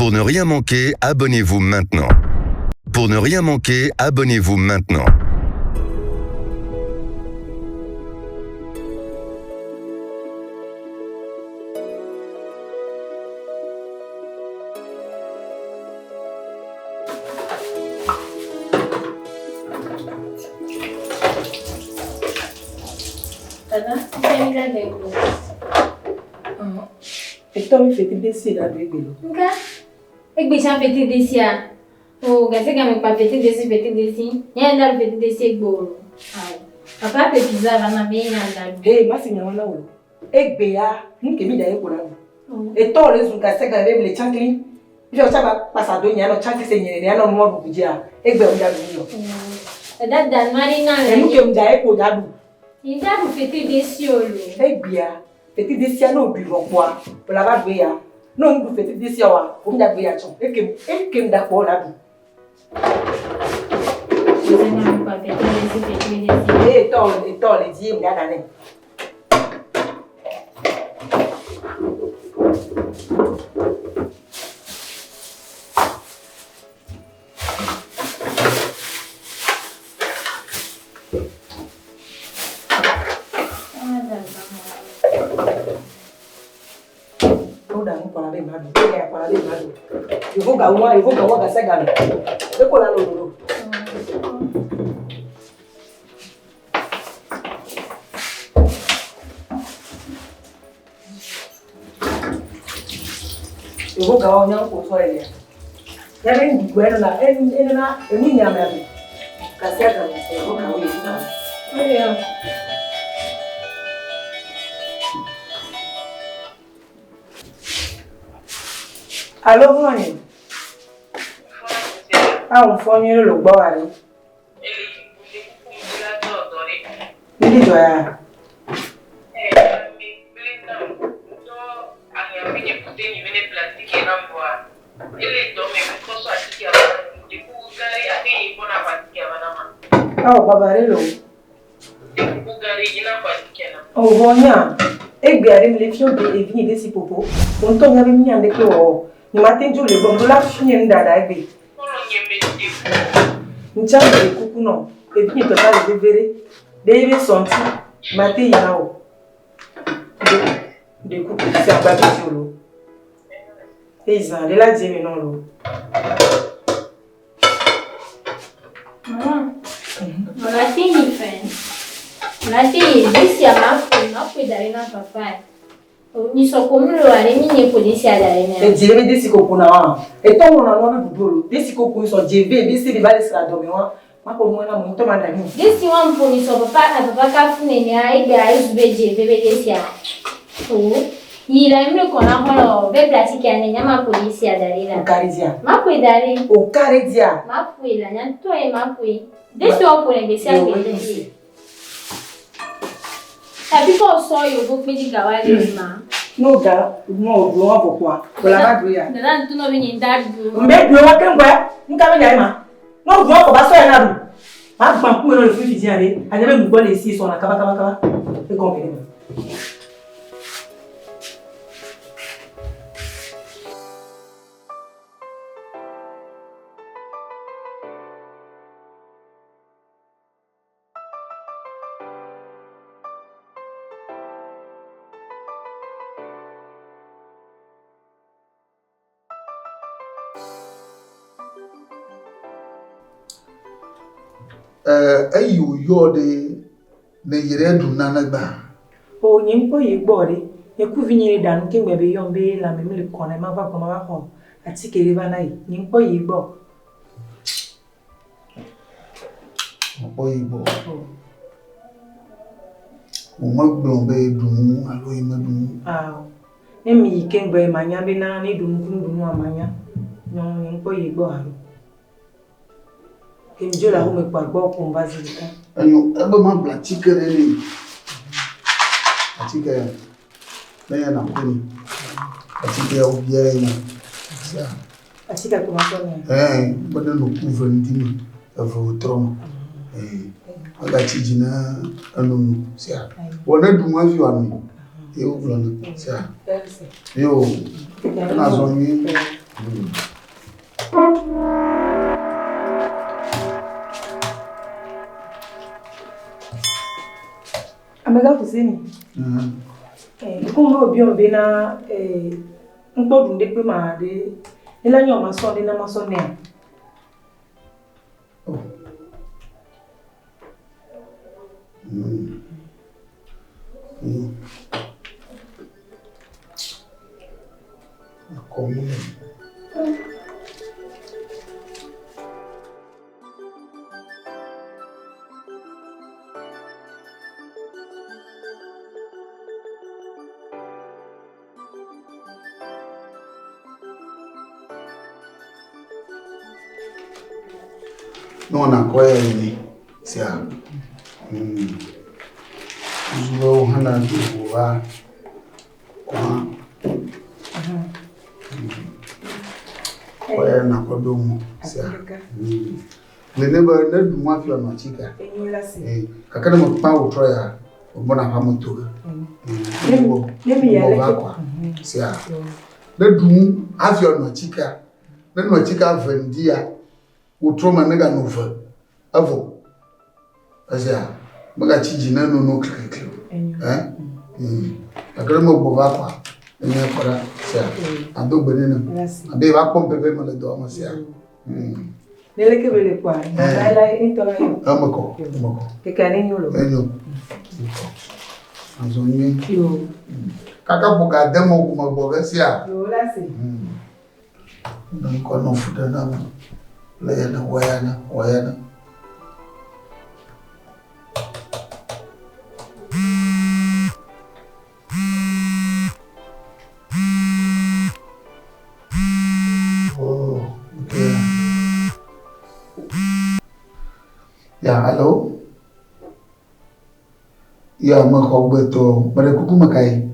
Pour ne rien manquer, abonnez-vous maintenant. Pour ne rien manquer, abonnez-vous maintenant. Etɔ mi feti desi la do egbe lo. Nka, egbe tsã feti desia. O gase game kpa feti desi feti desi. Nye nda feti desi egbe o. Awo. Papa pe pizza va na be nya nda. Hey, ma si nyawa na wo. Egbe ya, nu ke mi da ye ko la do. Etɔ le zu gase game be le tsankli. Ife o tsagba kpasa do nya no tsankli se nye ne ya no nu ɖu dzia. Egbe o da ɖu yo. Dada nuari na le. Enu ke mi da ye ko da ɖu. Nda ɖu feti desi o lo. Egbea, feti desia no ɖui vɔ kpoa, o la va ɖu ya. No ŋu feti desia wa, o mi da ɖu ya tsɔ. Eke eke mi da kpɔ la ɖu. Gase game kpa feti desi feti desi. Ee tɔ etɔ le dzi mi da ɖa nɛ. O da nu kpɔna be ma ɖu. O da kpɔna be ma ɖu. Yovo gawu wa, yovo gawu wa gase game. Eko la lolo. Yovo gawu nya ko sɔ ye. Ya be ŋgbe eno na eno na enu nya me be. Gase game yovo gawu ye. Oyo. Alo hlɔnye. Awo fɔ nyuie le gbɔ wa ɖe. Níbi dzɔ ya. Awo baba ɖe lo. Ɔwɔ nya. Egbe aɖe mi le fio de evi nye desi popo. Ŋutɔ nya be mi nya ɖeke wɔ. Nye ma te dzo le gbɔ. Ŋdo la fi nye nuɖaɖa egbe. Ŋtsa mi le kuku nɔ. Evi nye tɔta le veve ɖe. Ɖe ye be sɔŋti. Ma te yina o. Ɖe ɖe kuku si agba be dzi o lo. Eyi zã ɖe la dze me nɔ lo. Maman, on a fini fin. On a fini. Desi a ma ƒo ma ƒoe da ɖe na papa. Nyisɔ ko mu lo ale mi nye ƒo desia da ɖe nea. Edzi ɖe be desi ko ƒona wa. Etɔ ŋlɔna nua be ɖuɖu lo. Desi ko ƒo sɔ dze ve be se be va le sra dɔme wa. Ma ko nua na mo ŋutɔ ma ɖa nu. Desi wa ƒo nyisɔ papa papa kafu nenea egbea ezu be dze ve be desia. O yi la mi le kɔna xɔlɔ be plastique ne nya ma ƒo desia da ɖe la. O kari dzia. Ma ƒoe da ɖe. O kari dzia. Ma ƒoe la nya ŋutɔ ye ma ƒoe. Desi wa ƒo ne gbe sia gbe dzi. Tabi fɔ sɔ yovo kpedzi gawa le ma. No ga no ɖu wa vɔ kpoa. O la va ɖu ya. Dada ŋutɔ nɔ be nye ŋda ɖu. Mbe ɖu wa keŋ gbɔ. Nuka be nya ye ma? No ɖu wa kɔ ba sɔ ya na ɖu. Ma gbã ku me nɔ le fifi dzia ɖe. Anya be nugbɔ le esi sɔna kaba kaba kaba. Egɔme ɖe me. Eyi wòyɔ ɖe ne yi ɖe ɖu nane gbã. O nye ŋkpɔ yi gbɔ ɖe. Nye kuvi nye ɖe ɖanu keŋ gbe be yɔm be lãme mele kɔ na ma va gbɔ ma va xɔ atike ɖe va na yi. Nye ŋkpɔ yi gbɔ. Mekpɔ yi gbɔ. Womegblɔ be ɖu nu alo yi meɖu nu. Awo. Ne mi yi keŋ gbe ma nya be na ne ɖu nu ku nu ɖu nua ma nya. Nyɔ nye ŋkpɔ yi gbɔ alo. Ke mi dzo le aƒeme kpɔ agbɔ ƒom va zi ɖeka. Enyo ebe magblɔ atike ɖe nɛ. Atike ya ne ya nàƒo nɛ. Atike ya wobia ye na. Sia. Atike ko ma sɔ nɛ. Ɛɛ be ne no ku ve ŋdi me eve wetrɔ me. Ɛɛ megatsi dzi ne enono sia. Wɔ ne ɖu nu hafi wòanoe. Ye wogblɔna sia. Yo ena zɔ nyuie. Amegã Fuseni. Kum be wòbiɔm bena ŋkpɔ ɖu ŋɖe kpe ma ɖe ne la nyɔ masɔ ɖe na masɔ nɛa? Oh. Mm. Mm. Akɔmu. Ne wɔna kɔ ya yi sia. Mm. Zuwo hana do wa. Kɔ. Kɔ ya na kɔ do mu sia. Mm. Nene be ne ɖu mu hafi wòanɔ atikea. Ee, gake ne mekpa wò trɔ ya, wògbɔna aƒea me to ge. Ne va kɔa, sia. Ne ɖu nu hafi wòanɔ atikea, ne nɔ atikea ve ŋdi ya, wòtrɔ me ne ganɔ ve, evɔ. Esia, megatsi dzi ne nono kliklikli o. Ɛ? Gake ne megbɔ va kɔa, enye kpɔ ɖa, sia. Ado gbe nɛ nem. Abe yeva kpɔm pɛpɛ mele dɔa me sia. Ne leke be le kpɔa, nana la ŋutɔ la yɔ. Eme kɔ, eme kɔ. Keke ne nyo lo. Enyo. Kɔ. Azɔ nyuie. Yo. Kaka ƒo ga de mo ŋkume gbɔ ge sia. Yo la se. Ne ŋkɔ nɔ fu ɖe na me. Le ya ne wɔ ya ne wɔ ya ne. Oh, okay. Ya, hello. Ya, mexɔ gbe tɔ. Meɖe kuku me kae?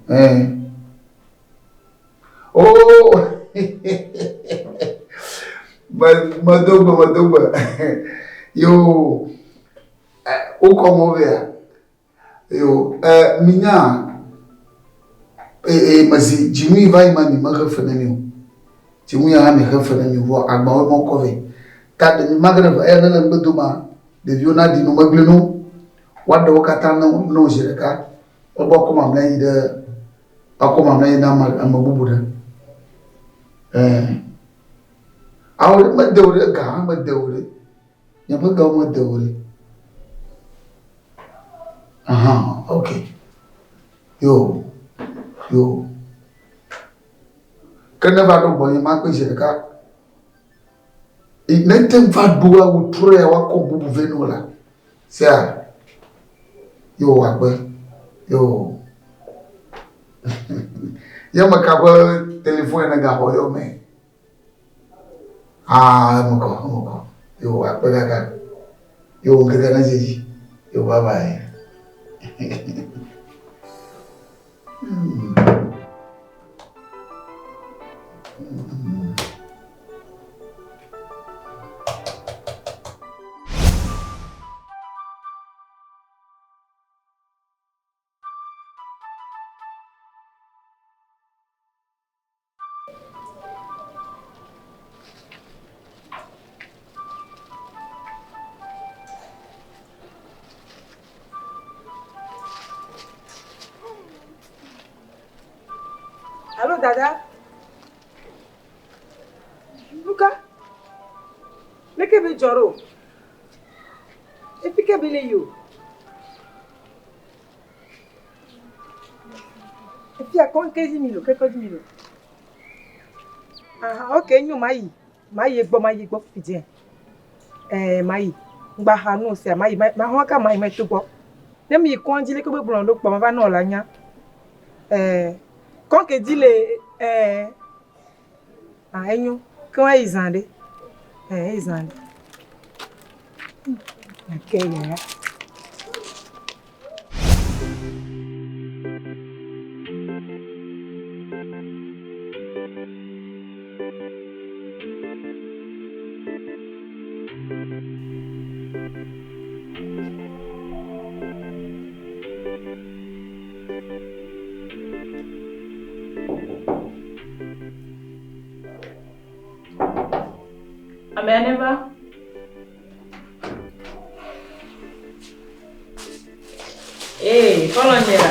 Eh. Oh! Medo gbe, medo gbe. Yo, wokɔ mɔ vea? Yo, eh, minya, eh, eh, mezi dzinu yi va yi ma mi mexe fe na mi o. Dzinu ya hã mi xe fe na mi o, vɔ agbawo mɔ kɔ vɛ. Ta ɖe mi mage ɖe eya ne le ŋgbe doma, ɖeviwo na ɖi no megblẽ no. Woaɖe wo katã ne ne wo zi ɖeka. Egbɔ kɔ mamlɛ yi ɖe, akɔ mamlɛ yi na ame ame bubu ɖe. Eh. Awo ɖe mede wo ɖe, ga hã mede wo ɖe. Nye ƒe gawo mede o ɖe. Aha, ok. Yo, yo. Ke ne va ɖo gbɔnye makpɔe zi ɖeka. Ne te va ɖo awu trɔ ya woakɔ bubu vɛ no la. Sea. Yo akpe. Yo. Ye meka ƒe telefon ne gaxɔ yɔ me. Ah, eme kɔ, eme kɔ. Yo, akpe kaka. Yo, ŋkeke ne dze dzi. Yo, bye bye. Hmm. Hmm. Allô, Dada Luka Leke be dzɔ ɖo? Efi ke be le yi o. Efia kɔ ke dzi mi lo, ke kɔ dzi mi lo. Aha, ok, nyo mayi. Mayi egbɔ, mayi egbɔ fifi dzɛ. Eh, mayi. Ŋgba xa nu sia, mayi, ma hɔn ka mayi ma to gbɔ. Ne mi yi kɔndzi leke be gblɔ ɖo kpɔ ma va nɔ la nya. Eh, kɔn ke dzi le eh ah enyo. Ke wa yi zã ɖe. Eh, eyi zã ɖe. Ake ya. Amea neva. Ee, xɔlɔ̃ nye la.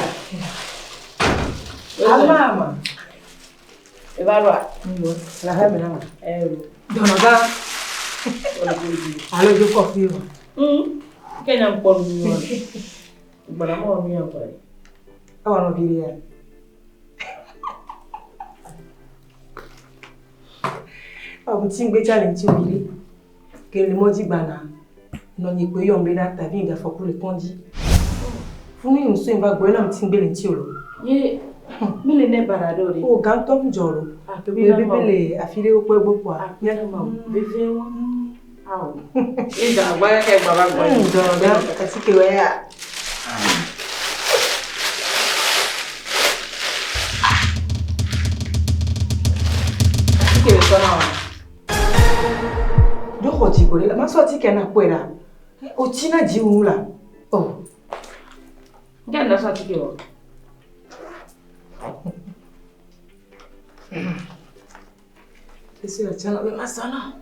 Ama ama. Eva ɖoa? La hɛ me na ma. Dɔnɔgã. Alo dzo kɔfi o. Ke nya ŋkpɔ nu nyuie. Gbɔna mɔ nu ya kɔ. Ewɔ nɔ vi ɖe ya. Ɔ ŋuti ŋgbe tsa le ŋuti vi ɖe. Ke le mɔ dzi gbana. Nɔ nyi kpe yɔm be na tavi ŋga fɔku le kɔndzi. Funu yi ŋusue va gbɔ ena ŋuti ŋgbe le ŋuti o lo. Ye mi le ne bara ɖe o ɖe. O gãtɔ ŋu dzɔ lo. Akpe Bebe na ma. le afi ɖe wokpɔe gbɔ kpoa. Akpe na ma. Veve wa. Awo. Ye dza agba keke gba va gbɔ. Dɔnɔgã atike wɔ ya. Atike le sɔ na wa. Ɖo xɔ dzi gbɔ ɖe la. Masɔ atike na kpɔe la. O tsi na dzi wu la. Oh. Nke na sɔ atike wɔ. Esi le tsã la be masɔ na.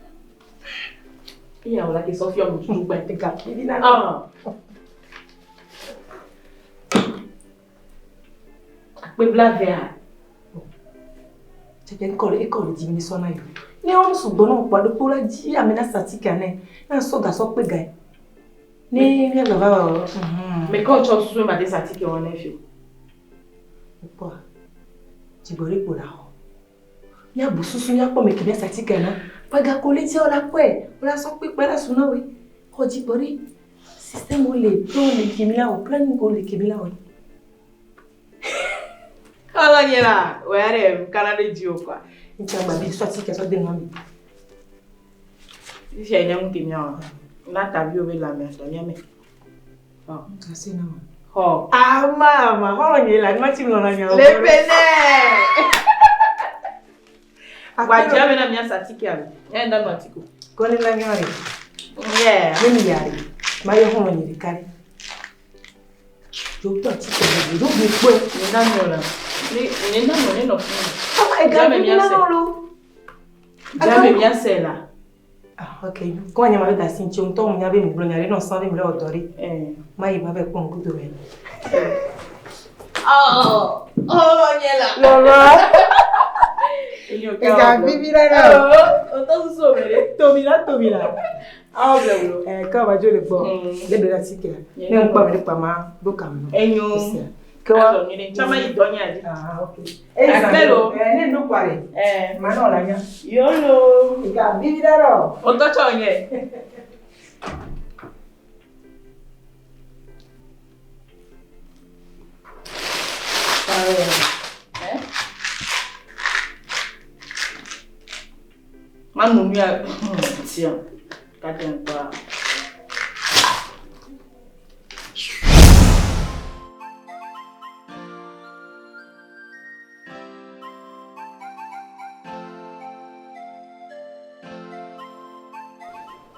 Iya wala ke sɔ fiɔ mu tutu gbɛ. Ega vivi na. Ah. Akpe blavea. Tseke ŋkɔ le ekɔ le dzi mi sɔ na yo. Ne wɔn sugbɔ na kpɔ ɖo la dzi ame na satike ne. Na sɔ gasɔ kpe gae. Ne mi gba va wɔ. Mais quand tu as soin ma de satike wɔ ne fio. Kpɔ. Dzigbɔ ɖe kpo la xɔ. Míabu susu míakpɔ me ke mía satike na. Kpega ko le dzi la kpɔe. Wòle sɔ kpe kpe la su na woe. Xɔ dzigbɔ ɖe. Système wo le plan le kemi la wɔ planning wo le kemi la wɔ. Kɔlɔ nye la, wɔ ya ɖe kana ɖe dzi o quoi. Ŋutsu agba bi sɔ atike sɔ de nua me. Fifia nye ŋu ke mía wɔ. Na tavi wo be lãme atɔ mía me. Asi na ma. Xɔ. Ama ama xɔlɔ nye la ma ti ŋlɔ na nya. Le pene. Gbadza me na mía satike alo. Nya ŋda nɔ atike o. Kɔni la nya re. Yeah. Ne mi ya re. Ma yɔ xɔlɔ nye ɖeka ɖe. Dzo tɔ atike le do bi kpɔe. Nye ŋda nɔ la. Ne nye ŋda nɔ ne nɔ fi mi. Ama ega Dza me vivi mía na se. nɔ lo. Dza me mía se la. Ah ok. Kɔ nye ma be dasi ŋtsi ŋutɔ mu nya be mi gblɔ nya ɖe nɔ sã be mi le wɔ dɔ ɖe. Eh. Ma yi ma be kpɔ ŋkudo me. Oh, oh, nye la. Lɔlɔ. Enyo Ega vivi na nɔ. Oh, o tɔ susu me ɖe. Tomi la tomi la. Awo ble wlo. Eh kɔ ba dzo le gbɔ. Le ble atike la. Ne ŋkpɔ me ɖe kpa ma do kame nɔ. Enyo. Esia. Ke wa. Azɔ nyuie ɖe. Tsama yi dɔ nye dzi. Ah ok. Akpe lo. Eh ne nu kpa ɖe. Eh. Ma nɔ la nya. Yolo. Ega vivi na nɔ. O tɔ tsɔ nye. Eh? Ma nu nyuia. Tia. Kati ŋkpɔa.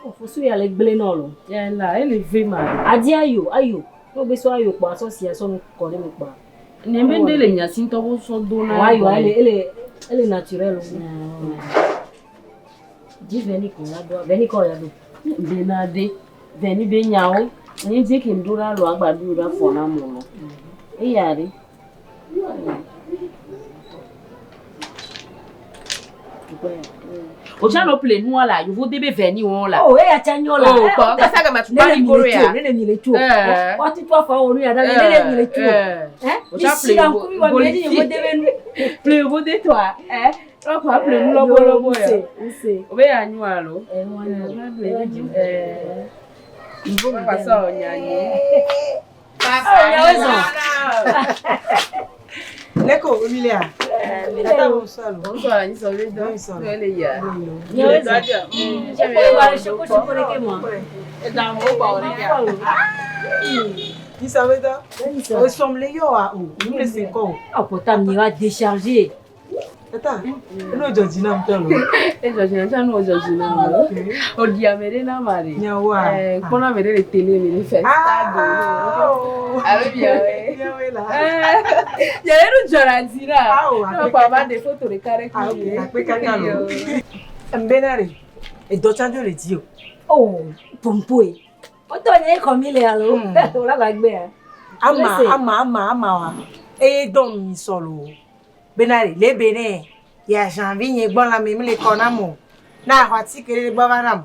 Ofosu ya le gblẽ nɔ lo. Yala, ele ve ma. Adi ayo, ayo. Ne wo be sɔ ayo kpɔa, sɔ sia sɔ nu kɔ ɖe me kpɔa. Ne be ŋɖe le mia si ŋutɔ wo sɔ do na. Wa ayo, ele ele ele naturel. Dzi vɛni ko ya do, vɛni kɔ ya do. Bena de, vɛni be nyawo. Nye dzi ke ŋɖo la lo agba ɖo ɖa fɔ na mo lo. Eya ɖe. O tsa nɔ ple nua la, yovo de be vɛni wɔn la. Oh, eya tsa nyɔ la. Oh, kɔ kasa gama Ne tukpa le ni mi koro le tso, ya. ne le mi le tso. Eh. Wa tutu afɔ wo nu ya ɖa, ne le mi le tso. Eh. Eh? O tsa Mi ple si la yovo- ŋkuvi wa mi le yovo de be nu. Ple yovo de tɔa. Eh. Ɔkɔ ple nu lɔbɔ lɔbɔ ya. Use, use. O be ya nyua lo. Eh, wa nyɔ. Eh, wa dzi. Eh. Papa sɔ nyanyi. Oh, nyawo zɔn. Leko omi le a. Tata bonsoir lo. Bonsoir, anyi sɔ be dɔ. Bonsoir. Ele ya. Nyawo zɔn. Ekpo wa soko soko ɖe ke mɔ. Isa be dɔ. O sɔm le yɔ wa o. Nu le se kɔ o. Oh, pourtant, mi va décharger. Tata, eno dzɔ dzi na ŋutɔ lo. E dzɔ dzi na tsã nu dzɔ dzi na mo. O di ame ɖe na ma ɖe. Nyawoa. Eh, kpɔna ame ɖe le télé mi le fɛ. Ah, oh. Alo miawoe. Miawoe la. Miawoe nu dzɔna dzi na. Awo, Ne kpɔ ava ɖe foto ɖeka ɖe Ah, kple ok. Akpe kaka lo. Mbena ɖe. Edɔ tsã dzo le dzi o. Oh, pompoe. Wotɔ nye xɔ mi le alo. Wòla va gbea. Ama ama ama ama wa. Eye dɔn mi sɔ lo. Bena le le be ne ya janvi nye gbɔ la mi mi le kɔ na mo. Na xɔ atike ɖe gbɔ va nam.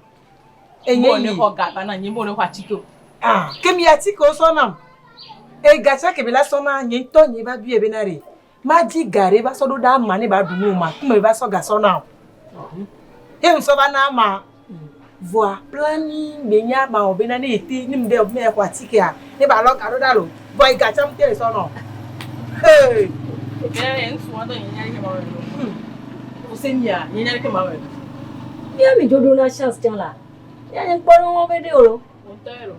Enye Bo ne yi. xɔ ga va na nye bo ne xɔ atike o. Ah, ke mi atike wo sɔ nam. E gatsa ke be la sɔ na nye ŋutɔ nye va biɛ bena ɖe. Ma di ga ɖe va sɔ ɖo ɖe ama ne ba ɖu nu o ma kume va sɔ ga sɔ na o. Ye ŋsɔ va na ama. Voa plani me nya ma o bena ne ete ne mi ɖe me xɔ atikea ne ba lɔ ga ɖo ɖa lo. Voa ga tsam te le sɔ nɔ. Hey. Bena ne ŋutsu wɔn dɔ nye nya ɖeke ma wɔ lo. Fusenia nye nya ɖeke ma wɔ lo. Mía mi dodo na chance tsã la. Mía nye kpɔ ne wɔn be ɖe o lo. Ŋutɔ ye lo.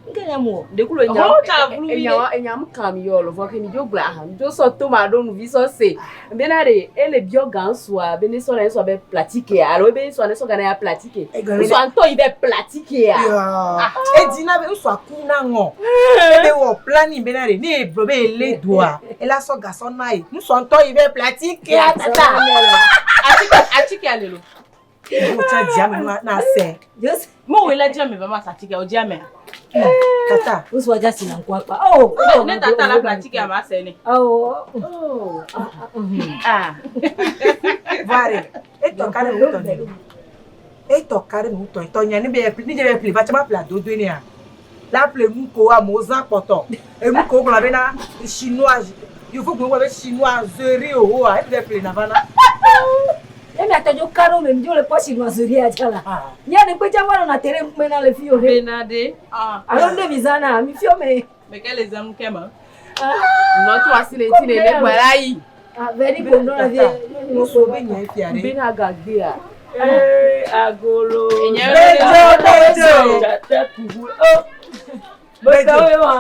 Nke nya mu o. Ɖekulo nya Ɔhɔ, tsa vlu vi enya enya mu kan mi yɔ lo vɔ ke mi dzo gblɔ aha mi dzo sɔ to ma ɖo nuvi sɔ se. Bena ɖe ele biɔ gã ŋusua be ne sɔ na ŋusua be platike alo ebe ŋusua ne sɔ gã na ya platike. Ŋusua ŋutɔ yi be platikea. Edina be ŋusua ku na ŋɔ. Ebe wɔ plani bena ɖe ne egblɔ be ele doa ela sɔ ga sɔ na ye. Ŋusua ŋutɔ yi be platikea tata. Atike atikea le lo. Wo tsa dzia me na na se. Mo wo le dzia me va ma sa atikea o dzia mea. Tata. Ŋusua dza si na ŋku akpa. Oh. Ne tata la platikea ma se ne. Oh. Ah. Voare. Etɔ ka ɖe ŋutɔ ne. Etɔ ka ɖe ŋutɔ. Etɔ nya ne be ne dze be ƒle va tsa ma ƒle adodoe nea. La ƒle nu ko amewo zã kpɔtɔ. Enu ko gblɔ bena chinois yevu gblɔ be chinoiserie o oa eƒle ƒle na va na. Ne mia tɔ dzo ka ɖo me mi dzo le kpɔ chinoiserie dza la. Mía ne kpe dza va nɔna te ɖe ŋkume na le fi o ɖe. Bena ɖe. Alo ne mi zãna mi fiɔ me. Meke le zãnu ke ma. Nɔ to asi le ŋuti ne ne gbɔ la yi. Vɛni ko nɔ la vie. Ŋutsu be nya efia ɖe. Bena gagbea. Ee agolo. Bedzo bedzo. Dzata kuku. O. Bedzo ye ma.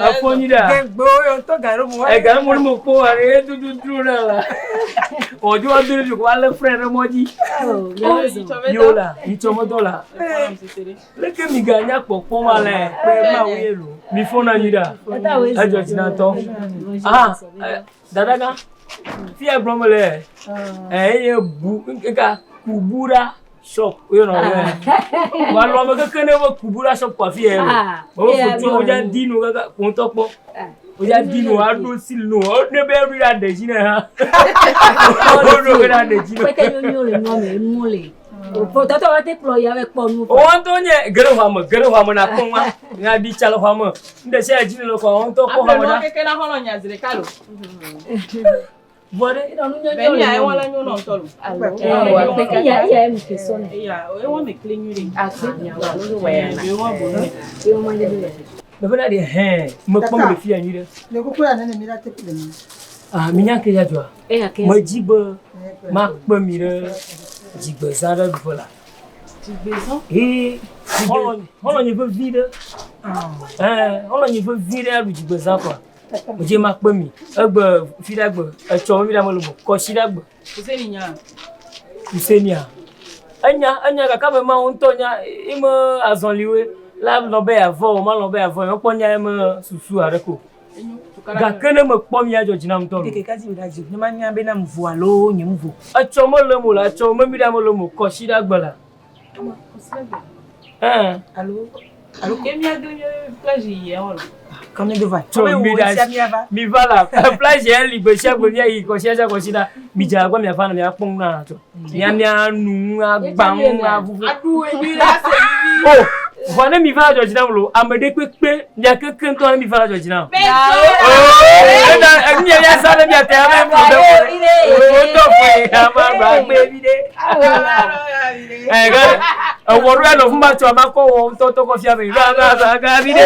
Afɔnyi ɖa. Gɛgbɛwo yɔ ŋutɔ ga ɖo mo. Ega mo mo kpɔ wa ɖe dudu dro ɖa la. Ɔdzo wa do ɖe ko ale frɛ ɖe mɔ dzi. Yo la, ŋtsɔ mɔdɔ la. Leke mi ga nya kpɔkpɔ ma le. Kpe ma wo ye lo. Mi fɔna nyui ɖa. Edzɔ dzi na ŋutɔ. Ah, dada gã. Fia gblɔm le. Eye bu ŋka kubu ɖa shop yɔ nɔ yɔ. Wa lɔ me keke ne be kubu ɖa shop kɔ afi yɛ lo. Wo foto wo dza di nu kaka ko ŋutɔ kpɔ. Wo dza di nu aɖo si nu. Ne be eɖo ɖa ɖe dzi ne hã. Wo ɖo ɖa ɖe dzi ne. Kpɛtɛ nyonyo le nua me enuwo le. Tɔtɔ wa te kplɔ ya be kpɔ nu. Wo ŋutɔ nye ge ɖe xɔa me, ge ɖe xɔa me na kpɔ nua. Nya ɖi tsa le xɔa me. Nu ɖe sia ɖe dzi ne le xɔa me, ŋutɔ kpɔ xɔa me Aƒle ɖa. keke na xɔlɔ̃ nya zi ɖeka lo. Vɔ ɖe. Beni ya ewɔ la nyo nɔ ŋutɔ lo. Eya eya emu ke sɔ ne. Eya ewɔ me kle nyui ɖe. Ewɔ bo ne. Ewa ma ɖe le. Bebe na ɖe hɛn mekpɔ me le fia nyui ɖe. Le kuku ya nene mi la te ƒle mi. Ah, mi nya ke ya dzɔa. Eya ke. Medzi be makpe mi ɖe dzigbezã ɖe ɖuƒe la. Dzigbezã. Ee, xɔlɔ̃nye vevi ɖe. Ɛɛ, xɔlɔ̃nye vevi ɖe aɖu dzigbezã kɔa. Medzi makpe mi. Egbe fi ɖe gbe, etsɔ mi ɖe ame le mo, kɔsi ɖe gbe. Fuseni nya. Fusenia. Enya, enya gake ame mawo ŋutɔ nya eme azɔliwoe la lɔ̃ be yeavɔ o, malɔ̃ be yeavɔ o. Mekpɔ nya eme susu aɖe ko. Gake ne mekpɔ mia dzɔ dzi nam ŋutɔ lo. Keke ka dzi be ɖa dzi. Ne ma nya bena ŋvo alo nye ŋvo. Etsɔ mele mo la, etsɔ memi ɖe mele mo, kɔsi ɖe gbe la. Ɛɛ. Alo Alo ke mia gli mia plage yi ewɔ lo. Kame do va. Tsɔ mi ɖe mi va la plage ya li gbe sia gbe mia yi kɔsi sia kɔsi la mi dze agbagba miava na miakpɔ nu na tsɔ. Mia mia nu agba nu avuvu. Aɖu enyui la se vivi. O vɔ ne mi va dzɔ dzi nam lo ame ɖe kpekpe mia keke ŋutɔ ne mi va dzɔ dzi nam. Ena mia mia sa ne mia te ame ƒo ɖe ƒo ɖe o tɔ ƒo ye ame agba gbe vi ɖe. Ɛ ge ewɔ ɖo ya nɔ fún ma tsɔ ama kɔ wɔ ŋutɔ tɔ kɔ fia me. Ga ga ga ga vi ɖe.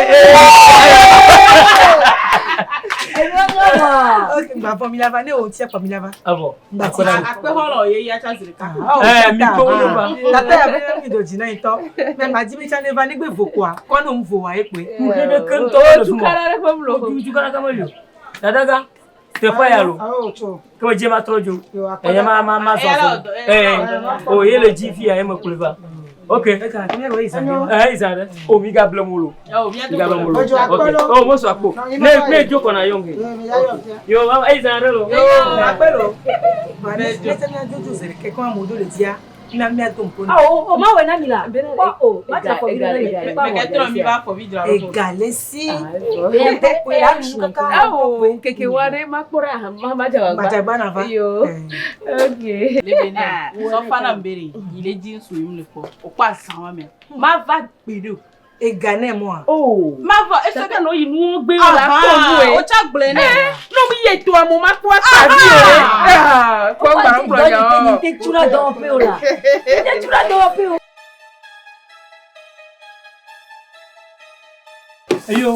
Ok, gba vɔ mi la va ne o tia kpɔ mi la va. Avɔ. Akpe xɔlɔ̃ ye ya tsa zi ɖeka. Ɛ mi kpɔ wo va. Tata ya be mi do dzi na ŋutɔ. Mɛ ma dzi be tsa ne va ne gbe vo koa, kɔ ne ŋvo wa ekpoe. Kuxe ɖeke ŋutɔ le fi ma. Tukara ɖe ƒe mlo. Tukara kama li o. Dadaga teƒe ya lo. Ke me dze ma trɔ dzo. Eye ma ma ma zɔ zɔ. Ee o ye le dzi fia ye me kplɔe va. Ok. Eh, izan ɖe. O mi ga ble mo lo. Mi ga ble mo lo. Ok. O mo so akpo. Ne ne dzo kɔna yɔ ŋge. Yo, izan ɖe lo. Yo, akpe lo. Ba ne ne se mia jojo zere ke kɔn amewo do le dzia. Mia mia do ŋpo. Ah, o ma wɔ na mi la. Kpɔ o, ma dza fɔ vi ɖe mi. Ega le si. Awo, keke wa ɖe ma kpɔ ɖe aha ma ma dza Ma dza gba na va. Yo. Ok. Lebenia, sɔfana mbere, yi le dzi ŋsu yim le kpɔ. Wòkpɔ azã wa me. Ma va gbe ɖe o. Ega ne mɔa. Oh. Ma va, ese Saka no yi nuwo gbe o la kpɔ nu e. Wotsa gblɔe nɛ. No mi ye to amo ma kpɔ akpavi o. Ah, kpɔ gba ŋkplɔ nya o. Te tsura dɔwɔƒe o la. Te tsura dɔwɔƒe o. Eyo.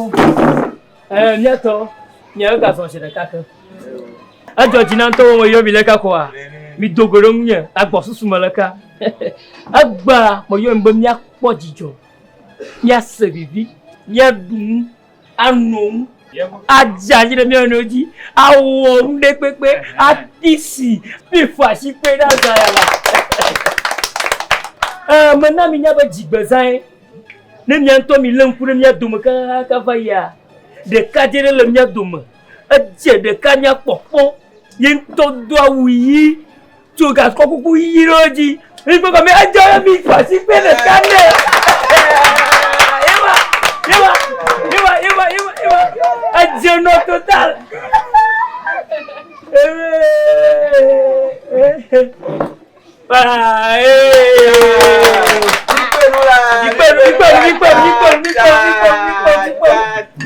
Eh, miatɔ, miawo gazɔ zi ɖeka ke. Edzɔ dzi na ŋutɔ wo me yɔ mi leka koa. Mi do go ɖe ŋunye agbɔsusu me leka. Egbea meyɔ mi be míakpɔ dzidzɔ, míase vivi, míaɖu nu, ano nu, adze anyi ɖe mía nɔewo dzi, awɔ nu ɖe kpekpe, ati si, miƒo asi kpe ɖe azã ya la. Eh, mena mi nya be dzigbezãe. Ne mia ŋutɔ mi lé ŋku ɖe mía dome kakaka va yia, ɖekadze ɖe le mía dome. Edze ɖeka nya kpɔkpɔ. Ye ŋutɔ do awu ɣi, tso gakɔ kuku ɣi ɖe edzi. Mi kpɔ gɔme edze be mi ƒo asi kpe ɖeka nɛ. Yeba, yeba, yeba, yeba, yeba, yeba. Edze nɔ total.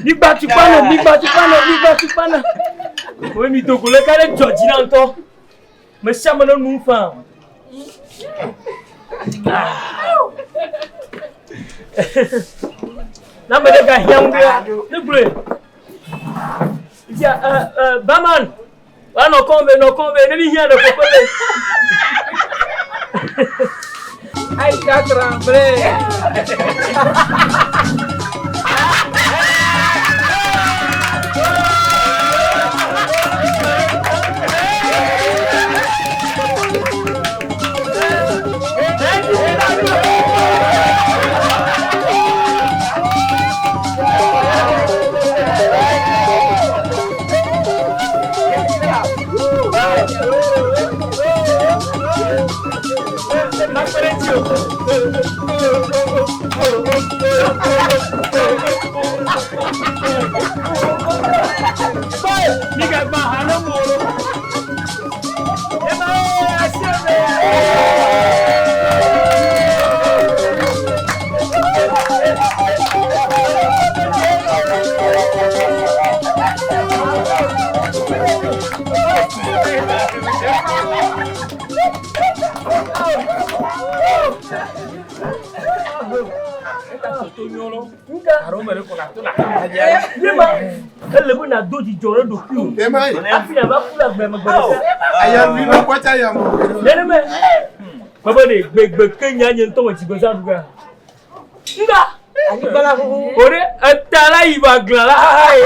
Migba tukpa nɔ, migba tukpa nɔ, migba tukpa nɔ. Wo mi dogo le ka ɖe dzɔ dzi na ŋutɔ. Me sia ame ne nu faa. Na ame ɖe gahiã ŋu ɖea, ne gblɔe. Fifia, ɛ ɛ barman, wa nɔ kɔm be nɔ kɔm be ne mi hiã ɖe kɔkɔ be. Aïcha tremblé. Migagba ha ne mo lo. Ema ye asi eme. Yema, ele be nàdo dzidzɔ ɖe ɖokuiwò. Hafi nàva ku le agbe me gbe ɖeka. Nenema mebe ɖe gbegbe ke nya nye ŋutɔ me dzigbezã ɖu gea. Nga. O ɖe eta la yi va glã la haha ye.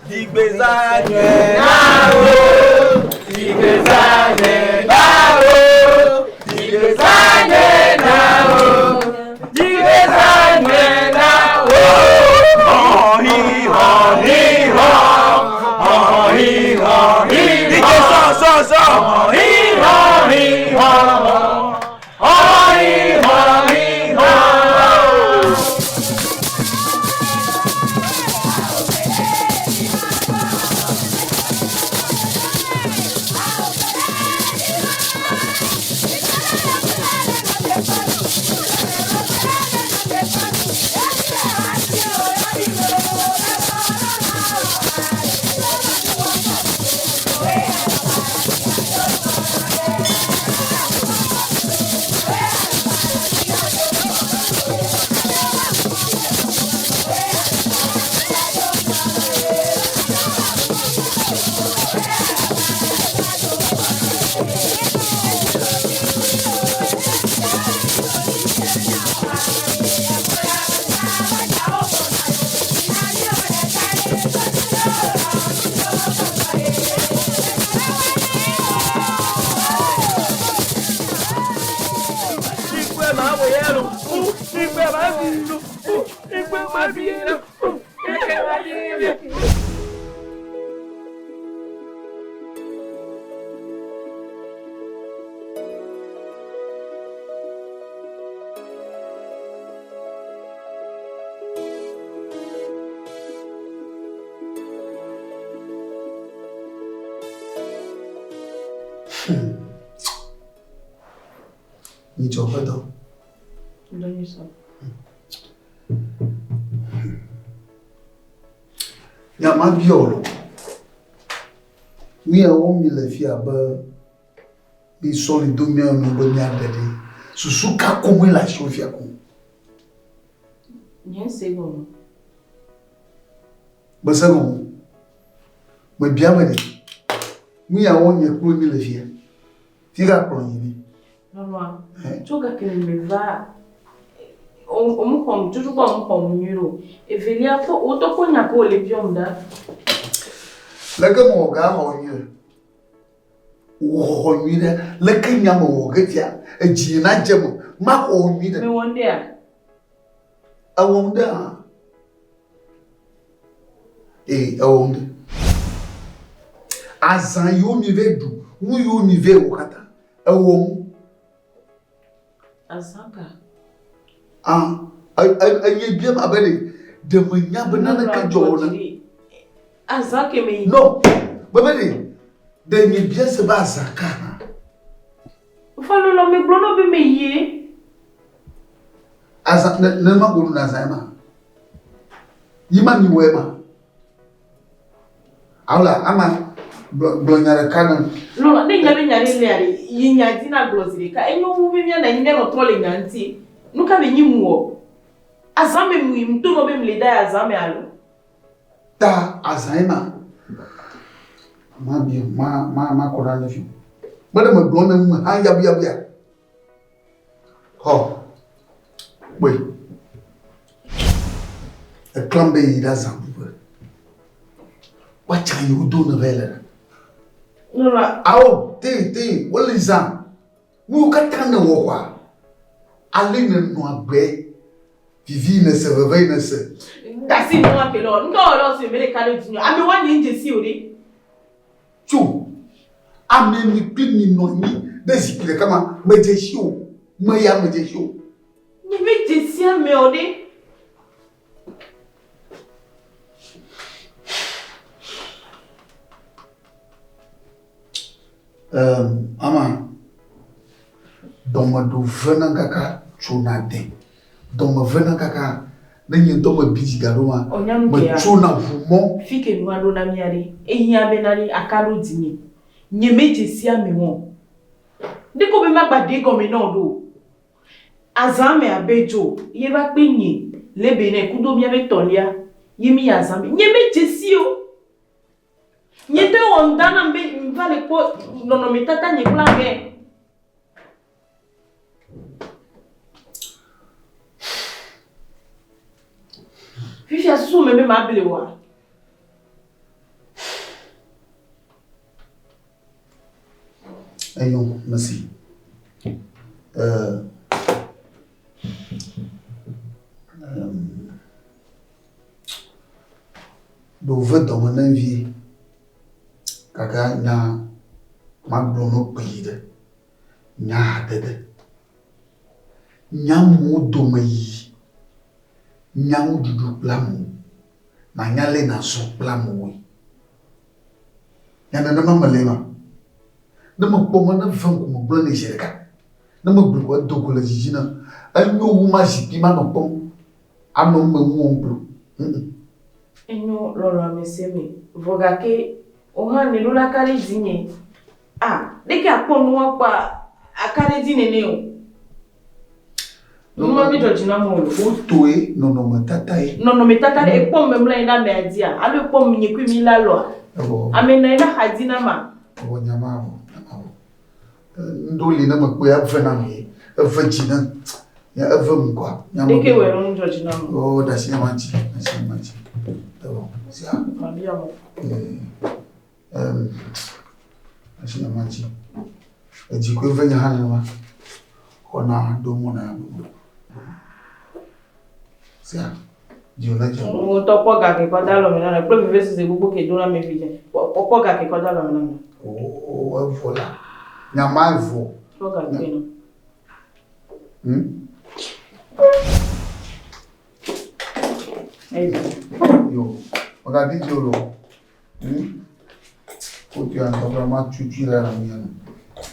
Dzigbezã nyuie na wo, dzigbezã nyuie na wo, dzigbezã nyuie na wo, dzigbezã nyuie na wo. Hɔhi hɔhi hɔ, hɔhi hɔhi hɔ. Ike sɔ sɔ sɔ. Hɔhi hɔhi hɔ, hɔhi hɔhi hɔ. ma wɔ ya lo. Igbe ma bi lo. Igbe ma bi lo. Igbe ma bi lo. Nyitsɔ ƒe dɔ. Dɔ nyui sɔ. Nya ma biɔ lo. Nu ya wɔm mi le fia be mi sɔ li do mía nu be míaɖe ɖe. Susu ka koŋue le asiwò fia koŋ? Nye se gɔme. Mese gɔme. Mebia be ɖe. Nu ya wɔm nye kple mi le fia. Fi ka kplɔ yi mi? Lɔlɔa, tso gake me va omu xɔm tutu kpɔ omu xɔm nyuie o. Evelia kpɔ wotɔ kpɔ nya ko wòle biɔm ɖa. Leke mewɔ ga xɔ nyuie? Wò xɔxɔ nyuie ɖe. Leke nya mewɔ ge fia? Edzi na dze me. Maxɔ nyuie ɖe. Mewɔ ŋɖea? Ewɔ ŋɖe hã. Ee, ewɔ ŋɖe. Azã yiwo mi vɛ ɖu, nu yiwo mi vɛ wɔ katã, ewɔ ŋu. Azã ka? Ah, enye biam abe ɖe ɖe menya be naneke dzɔ o ne. Azã ke me yi. No, bebe ɖe ɖe nye bia se be azã ka hã. Falolɔ me gblɔ nɔ be me yie. Azã ne ne ma go ɖu na azã ma. Yi ma mi wɔe ma. Awla ama gblɔ gblɔ nya ɖeka na. Lɔlɔ ne nya be nya ɖe lea ɖe yi nya dzi na gblɔ zi ɖeka enyo wu be míanɔ anyi míanɔ trɔ le nya ŋuti. Nu ka be nyi mu wɔ? Azã me mu yi mu to nɔ be mle da ya azã me alo? Ta azã ye ma. Ma bi ma ma ma kɔ ɖe ale fi. Me ɖe me gblɔ ne mu hã yabu yabu ya. Xɔ. Kpɔe. Eklam be yi ɖe azã ɖuƒe. Woatsa yi wodo ne vɛ le ɖe. Lɔlɔ. Awo te te wole zã. Nuwo katã ne wɔ xɔa. Ale ne nɔ agbe. Vivi ne se veve ne se. Dasi nua ke lɔ. Ŋkɔ wɔ lɔ se mele ka ɖe dzi. Ame wa nye ŋdze si o ɖe. Tso. Ame mi kpli mi nɔ anyi ɖe zikpui ɖeka ma medze si o. Me ya medze si o. Nye medze si ame o ɖe. Um, ama dɔmeɖo vena kaka tsona de. Dɔme vena kaka ne nye ŋutɔ mebi dzi da ɖo ma, metsona ʋu mɔ. Fi ke nua ɖo na mía ɖe, ehiã bena ɖe aka ɖo dzinye. Nye medze si ame o. Ɖeko be magba ɖe egɔme na wò ɖo. Azã me abe dzo ye va kpe nye le Benin kudo míabe tɔlia ye mi yi azã me. Nye medze si o. Nye ŋutɔ ewɔ ŋda nam be ŋva le kpɔ nɔnɔmetata nye kple amea. Fifia susu me be mable oa? Enyo, mesi. Eh, um, ɖo ve dɔme ne vie gake nya magblɔ no kpee ɖe. Nya hadede. Nya amewo dome yiyi. Nya nuɖuɖu kple amewo. Nànya ale nàzɔ kple amewoe. Nya nenema mele ema. Ne mekpɔ mɔ ne ve ŋkume gblɔ nɛ zi ɖeka. Ne megblɔe ko edo go le dzidzi nam. Enyo wu ma zikpui manɔ kpɔm anɔ eme nu wɔm kplo. Ŋ. Enyo lɔlɔ̃ ame sia ame. Vɔ gake wò hã nèɖo la ka ɖe dzinye. Ah, ɖeke akpɔ nua kpɔa aka ɖe edzi nene o. Numa mi dzɔ dzi na mo o. Fotoe nɔnɔmetatae. Nɔnɔmetata ɖe ekpɔ me mlɔ anyi ɖe amea dzia alo ekpɔ nye kui mi la lɔa? Evɔ. Ame nɔ anyi ɖe axa dzi na ma. Evɔ nya ma vɔ, nya ma vɔ. Ŋɖewo li ne mekpɔe eve nam ye, eve dzi nam, ya eve ŋkɔa. Ɖeke wɔ nu dzɔ dzi nam. O ɖe asi nya ma ŋuti, ɖe asi nya ma ŋuti. Evɔ, sia. Mabia mo. Asi nya ma ŋuti. Edzi koe ve nye hã nenema. Kɔ na do mɔ na aƒeme. Sia, dziwò ne dze. Wò ŋutɔ kpɔ ga ke kɔ de alɔme na mi kple vevesese gbogbo ke do na mi fi dze. Kpɔ ga ke kɔ de alɔme na mi. Oo, evɔ la. Nya ma evɔ. Kpɔ ga ke na. Yo, megadi dzi o lo. Foto ya ŋutɔ kura matutui ɖe mia nu.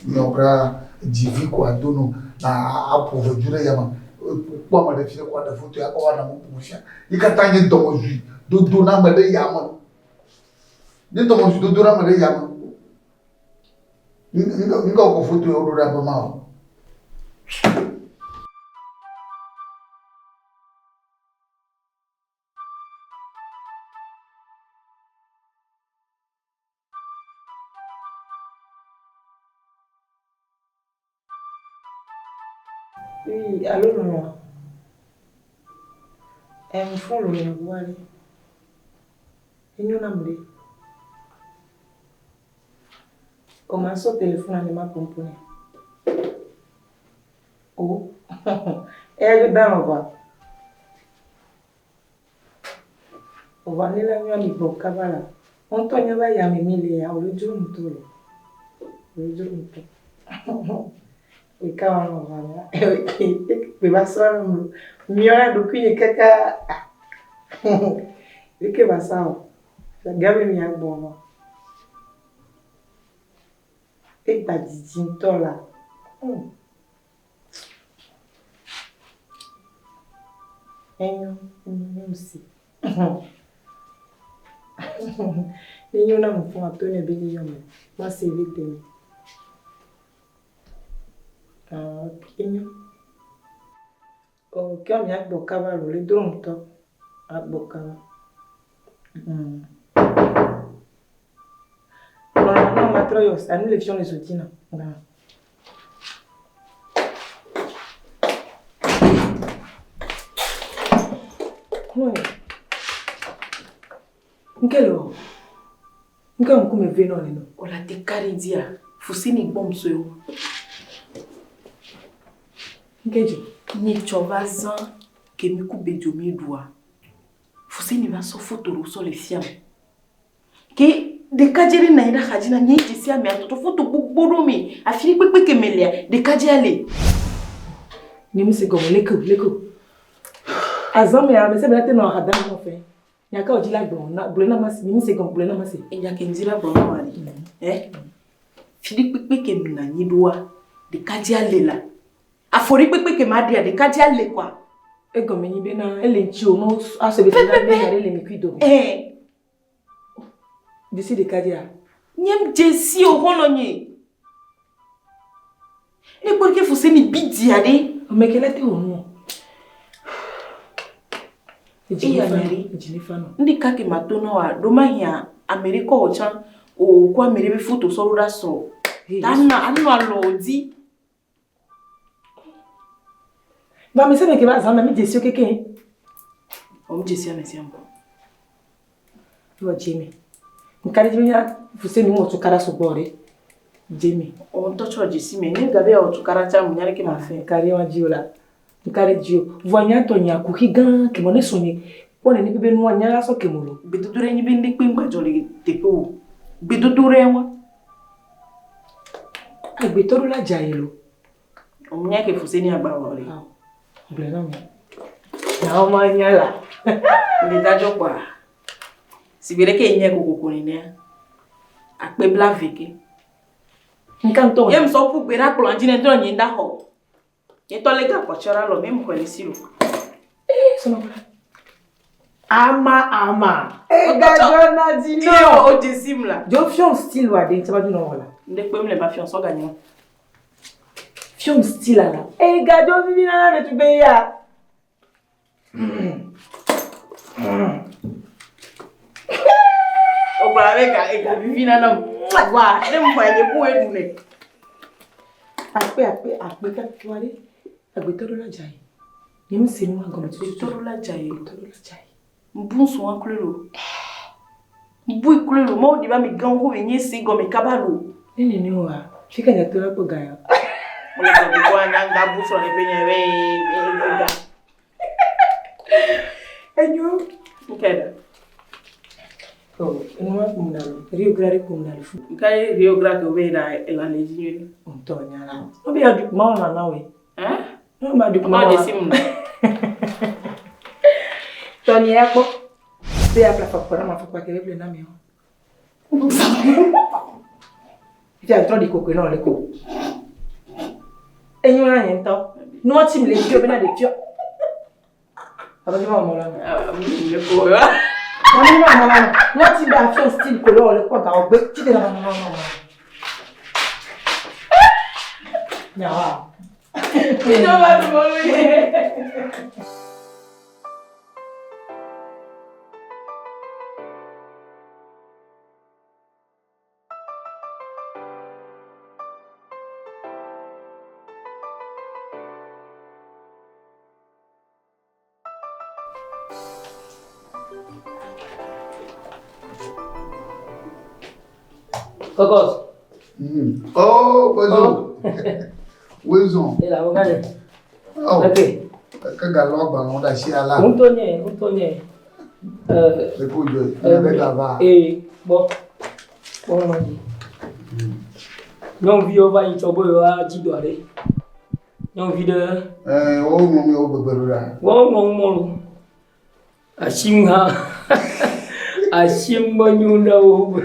Miawo kura dzivi ko ado no na aƒo ʋedu ɖe yame. Kpɔ ame ɖe fi ko aɖe foto ya kɔ va nɔ bubu fia. Yi katã nye dɔmedzoe dodo na ame ɖe yame. Nye dɔmedzoe dodo na ame ɖe yame. Ŋka wokɔ foto ya woɖo ɖe aƒe ma o. Oui, allô lɔlɔ̃a. Ɛ ŋfɔn lo nye ŋua ɖe. Enyo nam ɖe. O ma sɔ téléphone ne ma ƒoƒo nɛ. O eya dzo da lɔ vɔa. O va ne la nyɔa mi gbɔ kaba la. Wo ŋutɔ nya be aya me mi le ya o le dzro ŋutɔ lo. O le dzro ŋutɔ. Ɖeka wa nɔ va la. Kpe va sɔ num lo. Miɔ ya ɖokuinye kaka. Leke va sa o. Game mia gbɔ va. Egba didi ŋutɔ la. Enyo, enyo, nye ŋusi. Ne nyo na ŋu fún ato ne be ne yɔ me. Ma se be gbe me. Ah, ok, enyo. Ok, mi agbɔ kaba lo le dro ŋutɔ. Agbɔ kaba. Normalement, ma trɔ yɔ, anu le fiɔ le zodi na. Nga. Hlɔ̃. Nke lo. Nke ŋkume ve nɔ neno. Ola te ka ɖe dzia, Fuseni gbɔm sue wo. Nke dzi. Nye tsɔ va zã ke mi ku bedzo mi ɖua. Fuseni va sɔ foto ɖewo sɔ le fiam. Ke ɖekadze ɖe nɔ anyi ɖe axadzi na nye dze si amea tɔtɔ foto gbogbo ɖewo me. Afi ɖe kpekpe ke melea, ɖekadzea le. Nye mi se gɔme leke o, leke o. Azã mea, ame sia ame la te nɔ aha dam nɔ fɛ. Nya ka wòdzi la gblɔ na, gblɔe na masi, nye mi se gɔme, gblɔe na masi. Enya ke ŋdi la gblɔ na wòa ɖe, ɛ? Fi ɖe kpekpe ke menɔ anyi ɖoa, ɖekadzea le la. Afɔ ɖe kpekpe ke maɖea, ɖekadzea le kɔa. Egɔme nyi bena ele ŋuti o, ne asɔ be Pɛpɛpɛ. be nya ɖe le mi kui dome. Ɛ. Dzesi ɖekadzea? Nye dze si o xɔlɔ̃ nye. Ne kpɔ ɖeke Fuseni bi dzia ɖe. Ame ke le te wɔ nu o. Eya nya ɖe. Edzi ne fa nɔ. Ŋɖeka ke mato na woa, ɖo mahia ame ɖe kɔ wò tsã o kɔ ame ɖe be foto sɔ ɖo ɖa srɔ̃. Ta anɔ anɔ alɔ wò dzi. Ba ame sia ame ke va zã me, mi dzesi wo kekeŋ. O mi dzesi ame sia ame. Yɔ dze me. Ŋka ɖe dzi be nya Fuseni wɔ tukaɖa sugbɔ ɖe. Dze me. O ŋutɔ tsɔ dzesi me. Ne gabe wɔ tukaɖa tsã, mu nya ɖeke ma fɛ. Ŋka ɖe wa dzi o la. Ŋka ɖe dzi o. Vɔa nya tɔ nya kuxi gã ke mo ne sɔ nye kpɔ nene be nua nya la sɔ ke mo lo. Gbedodo ɖe nyi be ŋɖe kpe ŋgbadzɔ le teƒe o. Gbedodo ɖe wa. Agbetɔ ɖo la dza ye lo. O mu nya ke Fuseni agba wɔ le. Gblɔe na mi. Nyawo ma nya la. Ŋɖe da dzɔ kɔa. Sigbe ɖe ke nye kokoko nenea. Akpe bla ve ke. Ŋka ŋutɔ. Ye musɔ ƒu gbe ɖe akplɔ dzi ne ŋutɔ nye ŋda xɔ. Nye tɔ le gakpɔ tsɔ ɖe alɔ me mu xɔe le si lo. Ee, sɔnɔ. Ama ama. Egadzɔ na dzi Ye nɔ. o dze sim la. Dzo fiɔm style wa ɖe ŋuti ba dzi nɔ wɔ la. Ŋɖe kpem le ma fiɔm sɔ ganye. Fiɔm style la. Egadzɔ vivi na ɖetugbe ya. O gblɔ be ga ega vivi na nam. Wa ne mu xɔe nye ku eɖu ne. Akpe akpe akpe kaka wa ɖe. Agbetɔ ɖo la dza yi. Nye mi se nu agɔme tututu. Agbetɔ ɖo la dza yi. Agbetɔ ɖo la dza yi. Mbu ŋsu wa kloe lo. Mbu kloe lo. Mawu ɖi ba mi gãwo ko mi nye se gɔme kaba lo. Ne nene wa, fi ka nya to la kpɔ ga ya. Mele gblɔ gbogbo anya ŋga bu srɔ̃ ɖe ƒe nye be ega. Enyo. Nke ɖe. Oh, enuma kum na lo. Rio Grande kum na lo fu. Nka ye Rio Grande wo be na elã le dzi nyuie ɖe. Ŋutɔ nya la. No be ya du kuma wɔna na woe. Hein? No ma du kuma Ma wɔna. de sim. Tɔni ya kpɔ. Be ya ƒle afɔkpa na ma afɔkpa ke be ƒle na mi o. Fifia ŋtrɔ ɖi kokoe na wòle ko. Enyo na nye ŋutɔ. Nua tsi mi le fiɔ bena ɖeviɔ. Abe fi ma wɔ mɔ la. Le ko. Abe fi ma wɔ mɔ la. Nua tsi be afiɔ style ko le wòle kpɔ ga wògbe tsi de na ma ma ma ma. Nyawa. Ìjọba tó mọ lóye. Kokos. Oh, bonjour. Wezon. E la wogale. Oh. Ok. Ke galɔ agbalẽwo ɖe asi ala. Ŋutɔ nye, ŋutɔ nye. Le ko dzɔe. Nye ɖe gava. Ee, gbɔ. Gbɔ nɔ dzi. Nyɔnuviwo va yi tsɔ be yewoa dzi dɔ aɖe. Nyɔnuvi ɖe. Ɛɛ, woŋlɔ nu yewo gbegbe ɖo ɖa. Woŋlɔ nu mɔlu. Asi ŋu hã. Asi ŋu menyo na wo.